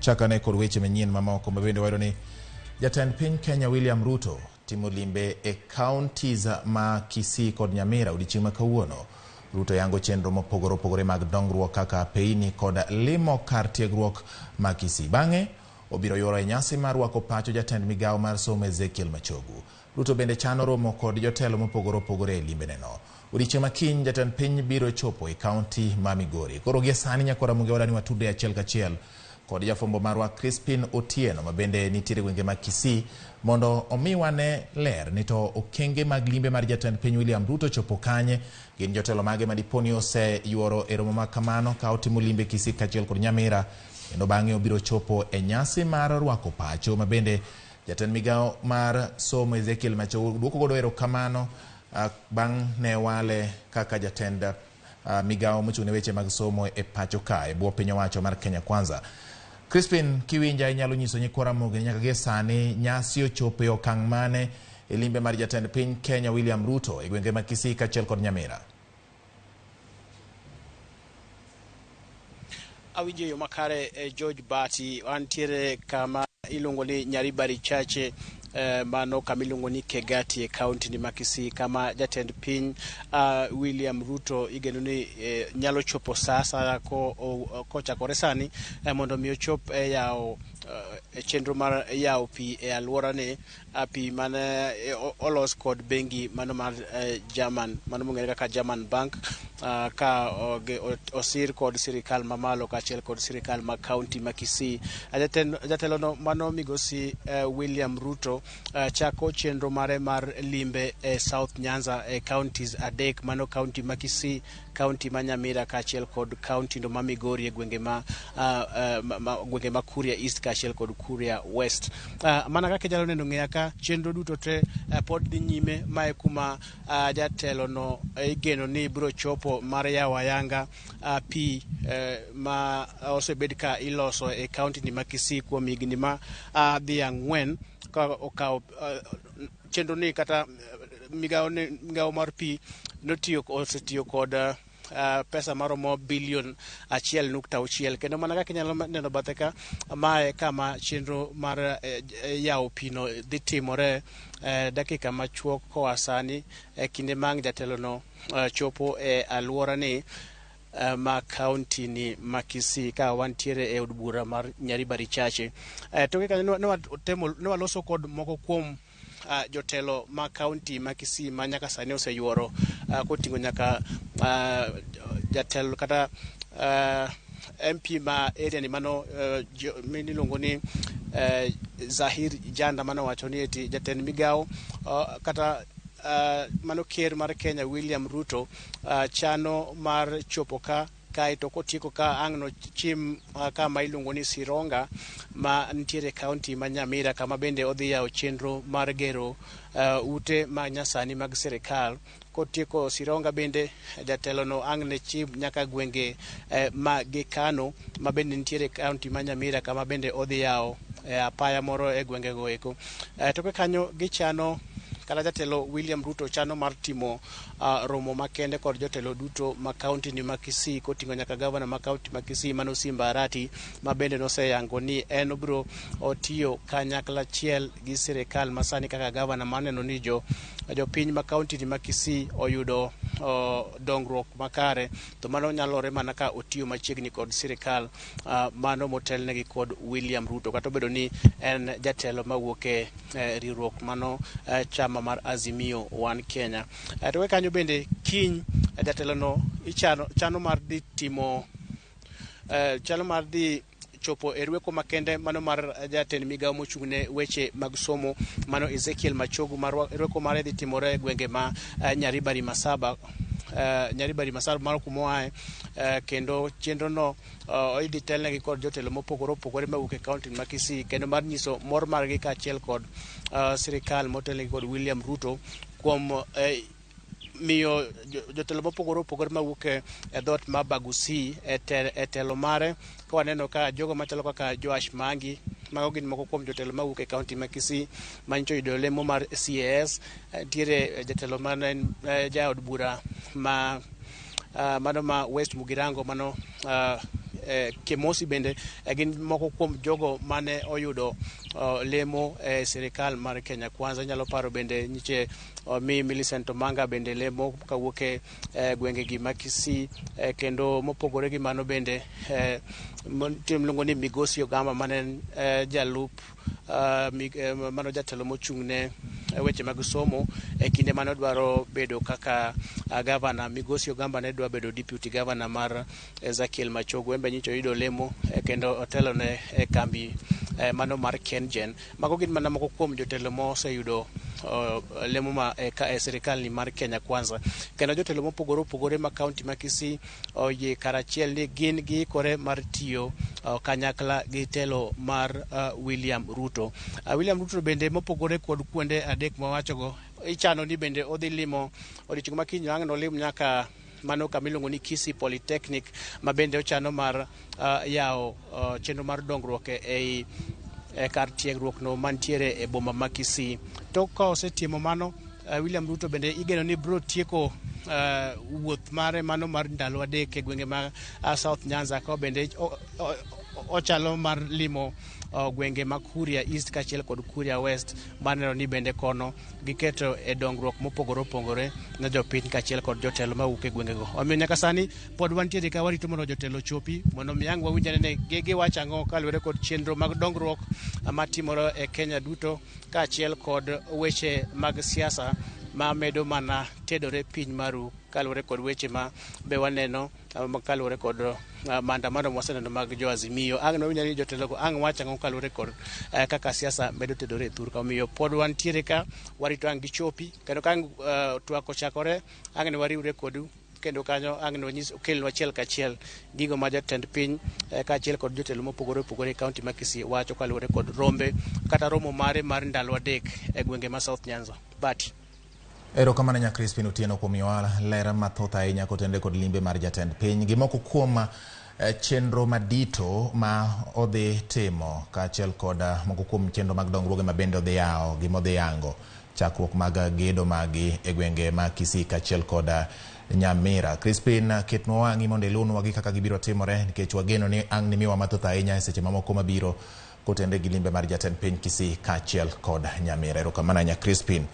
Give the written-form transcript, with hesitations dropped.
Chakane kod weche manyien mamoko ma bende wayudo ni jatend piny Kenya William Ruto timo limbe e counties ma Kisii kod Nyamira odiechieng' ma kawuono. Ruto yango chenro mopogore opogore mag dongruok kaka apeyini kod limo kar tiegruok ma Kisii. Bang'e obiro yuoro e nyasi mar rwako pacho jatend migawo mar somo Ezekiel Machogu. Ruto bende chano romo kod jotelo mopogore opogore e limbeneno. Odiechieng' ma kiny jatend piny biro chopo e kaunti ma Migori. Koro gie sani nyakwar Ramogi Owadwa ni watudre achiel kachiel kod jafwambo marwa Crispin Otieno ma bende nitiere gwenge mag Kisii mondo omiwa ne ler ni to okenge mag limbe mar jatend piny William Ruto chopo kanye, gin jotelo mage ma dipo ni oseyuoro e romo ma kamano ka otimo limbe Kisii kaachiel kod Nyamira, kendo bang'e obiro chopo e nyasi mar rwako pacho ma bende jatend migawo mar somo Ezekiel Machogu duoko godo erokamano bang' ne wale kaka jatend migawo mochung' ne weche mag somo e pacho ka e bwo piny owacho mar Kenya Kwanza. Crispin, kiwinja inyalo nyiso nyikwa Ramogi ni nyaka gie sani nyasi ochopo e okang' mane e limbe mar jatend piny Kenya William Ruto e gwenge mag Kisii kaachiel kod Nyamira? Awinjo yo makare George Bati, antiere kama iluongo ni Nyaribari Chache, mano kama iluongo ni Kegati e kaunti ni ma Kisii, kama jatend piny William Ruto igeno ni nyalo chopo sa asaya kochakore sani mondo mi ochop e yawo e chenro mar yawo pi e alworani, pi mane olos kod bengi mano mar German, mano mong'ere kaka German Bank, ka osir kod sirikal mamalo kaachiel kod sirikal ma kaunti ma Kisii. Jatelono mano migosi William Ruto chako chenro mare mar limbe e South Nyanza e counties adek, mano kaunti ma Kisii, kaunti ma Nyamira kaachiel kod kaunti no ma Migori e gwenge ma, gwenge ma Kuria East kaachiel kod Kuria West. Mana kaka inyalo neno ng'eya ka chenro duto te pod dhi nyime. Mae kuma jatelo no igeno ni biro chopo mar yawo ayanga pi ma osebed ka iloso e kaunti ni ma Kisii kuom higni ma dhi 4 ka okawo chenro ni kata migawo mar pi notiyo osetiyo kod pesa maromo bilion 1.6. Kendo mana kaka inyalo neno bathe ka, mae kama chenro mar yawo pino dhi timore dakika machuok koa sani, e kinde ma ang' jatelo no chopo e alwora ni ma kaunti ni ma Kisii, ka wantiere e od bura mar Nyaribari Chache. Toke kanyo ne waloso kod moko kuom jotelo ma kaunti ma Kisii ma nyaka sani oseyuoro, koting'o nyaka jatelo kata MP ma area ni mano miluongo ni Zahir Janda, mano wacho ni eti jatend migawo kata mano ker mar Kenya William Ruto chano mar chopo ka kaeto kotieko ka ang' nochim kama iluongo ni Sironga ma nitiere e kaunti ma Nyamira, kama bende odhi yawo chenro mar gero ute ma nyasani mag sirikal. Kotieko Sironga bende jatelo no ang' ne chim nyaka gwenge ma Gekano ma bende nitiere e kaunti ma Nyamira, kama bende odhi yawo apaya moro e gwengego eko. Toke kanyo gichano kata jatelo William Ruto chano mar timo romo makende kod jotelo duto ma kaunti ni ma Kisii, koting'o nyaka gavana ma kaunti ma Kisii mano Simba Arati, ma bende noseyango ni en obiro otiyo kanyakla achiel gi sirikal masani kaka gavana mar neno ni jopiny ma kaunti ni ma Kisii oyudo dongruok makare, to mano nyalore mana ka otiyo machiegni kod sirikal mano motelnegi kod William Ruto, kata obedo ni en jatelo mawuok e riwruok mano chama mar Azimio One Kenya. To kanyo bende kiny jatelo no ichano chano mar dhi timo chano mar dhi chopo e rweko makende mano mar jatend migawo mochung' ne weche mag somo mano Ezekiel Machogu, ma rweko mare dhi timore e gwenge ma Nyaribari Masaba, Nyaribari Masaba mano kuma oaye, kendo chenro no idhi telnegi kod jotelo mopogore opogore mawuok e kaunti ma Kisii, kendo mar nyiso mor margi kaachiel kod sirikal motelnegi kod William Ruto kuom miyo jotelo mopogore opogore mawuok e dhoot mar Bagusi e telo mare, ka waneno ka jogo machalo kaka Joash Mangi, mago gin moko kuom jotelo mawuok e kaunti ma Kisii manyicho yudo lemo mar CAS. Nitiere jatelo mane en jaod bura ma mano ma West Mugirango mano Kemosi bende gin moko kuom jogo mane oyudo lemo e sirikal mar Kenya Kwanza. Inyalo paro bende nyiche omi Millicent Omanga bende lemo kawuok e gwenge gi ma Kisii, kendo mopogore gi mano bende nitie miluongo ni Migosi Ogamba mane en jalup mano jatelo mochung' ne weche mag somo e kinde mane odwaro bedo kaka gavana. Migosi Ogamba ne dwa bedo deputy governor mar Ezekiel Machogu, en be nyocha oyudo lemo kendo otelo ne kambi mano mar KenGen. Mago gin mana moko kuom jotelo moseyudo lemo ma e sirikal ni mar Kenya Kwanza. Kendo jotelo mopogore opogore ma kaunti ma Kisii oyie karachiel ni gin giikore mar tiyo kanyakla gi telo mar William Ruto. William Ruto bende mopogore kod kuonde adek mawachogo, ichano ni bende odhi limo odiochieng' ma kiny ang' nolim nyaka mano kama iluongo ni Kisii Polytechnic, ma bende ochano mar yawo chenro mar dongruok ei kar tiegruok no mantiere e boma ma Kisii. Tok ka osetimo mano, William Ruto bende igeno ni biro tieko wuoth mare mano mar ndalo 3 e gwenge ma South Nyanza, ka bende ochalo mar limo gwenge ma Kuria East kaachiel kod Kuria West, maneno ni bende kono giketo e dongruok mopogore opogore ne jopiny kaachiel kod jotelo mawuok e gwengego. Omiyo nyaka sani pod wantiere ka warito mondo jotelo ochopi mondo mi ang' wawinj ane ni giwacho ang'o kaluwore kod chenro mag dongruok matimore e Kenya duto kaachiel kod weche mag siasa ma medo mana tedore piny maru kaluwore kod weche ma be waneno kaluwore kod maandamano mwaseneno mag jo Azimio. Ang' nwawinj ni jotelogo ang' wacho ang'o kaluwore kod kaka siasa medo tedore e thurka. Omiyo pod wantiere ka warito ang' gichopi, kendo ka ang' twak ochakore ang' ne wariwre kodu kendo kanyo ang' ne wanyis okelnu achiel kachiel gigo ma jatend piny kaachiel kod jotelo mopogore opogore e kaunti ma Kisii wacho kaluwore kod rombe kata romo mare mar ndalo 3 e gwenge ma South Nyanza. Bati. Erokamano nya Crispin Otieno kuom miyowa ler mathoth ahinya kotenore kod limbe mar jatend piny gi moko kuom chenro madito ma odhi timo kaachiel kod moko kuom chenro mag dongruoge ma bende odhi yawo gi modhi yango chakruok mag gedo magi e gwenge ma Kisii kaachiel kod Nyamira. Crispin, ketnwa wang'i mondo iluwnwa gi kaka gibiro timore nikech wageno ni ang' nimiwa mathoth ahinya e seche mamoko mabiro kotenore gi limbe mar jatend piny Kisii kaachiel kod Nyamira. Erokamano ahinya Crispin.